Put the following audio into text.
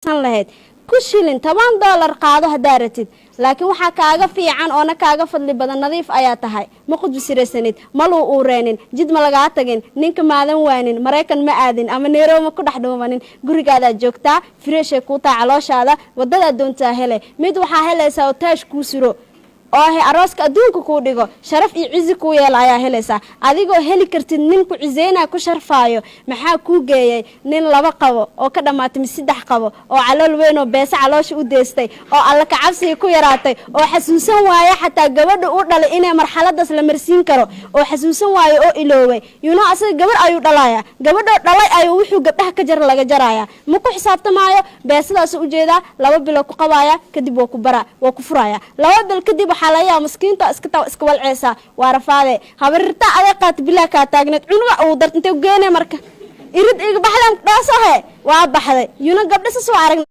Lahayd ku shilin $10 qaado haddaa ratid, laakiin waxaa kaaga fiican oona kaaga fadli badan, nadiif ayaa tahay, ma qudbisiraysanid, ma luu uureenin, jid ma lagaa tagin, ninka maadan waanin, Maraykan ma aadin ama Nairobi ma ku dhex dhuumanin, gurigaadaad joogtaa, fresh ay kuu taa calooshaada, wadadaad doontaa hele. Mid waxaa helaysaa oo taash kuu suro oo he arooska adduunka kuu dhigo, sharaf iyo cizi kuu yeela ayaa helaysaa. Adigoo heli kartid nin ku ciseynaya, ku sharfaayo, maxaa kuu geeyay nin laba qabo oo ka dhammaatay mise saddex qabo oo calool weyn oo beese caloosha u deystay oo Alla kacabsiga ku yaraatay oo xasuusan waaya xataa gabadha u dhalay inay marxaladaas la marsiin karo, oo xasuusan waayo oo ilooway? Asaga gabar ayuu dhalaya, gabadhoo dhalay ayuu wuxuu gabdhaha ka jara laga jaraya. Ma ku xisaabtamaayo, beesadaas ujeedaa. 2 bilo ku qabaya, kadib waa ku bara, waa ku furaya. 2 bil kadib waxaa laga yaaba maskiinta iska taa iska walceesa, waa rafaade. Habarirta aday qaata bilaa kaa taagneed, cunuga uu dart intay geene. Marka irid iga baxdan dhaasohe waa baxday. Gabdha sas waa arag.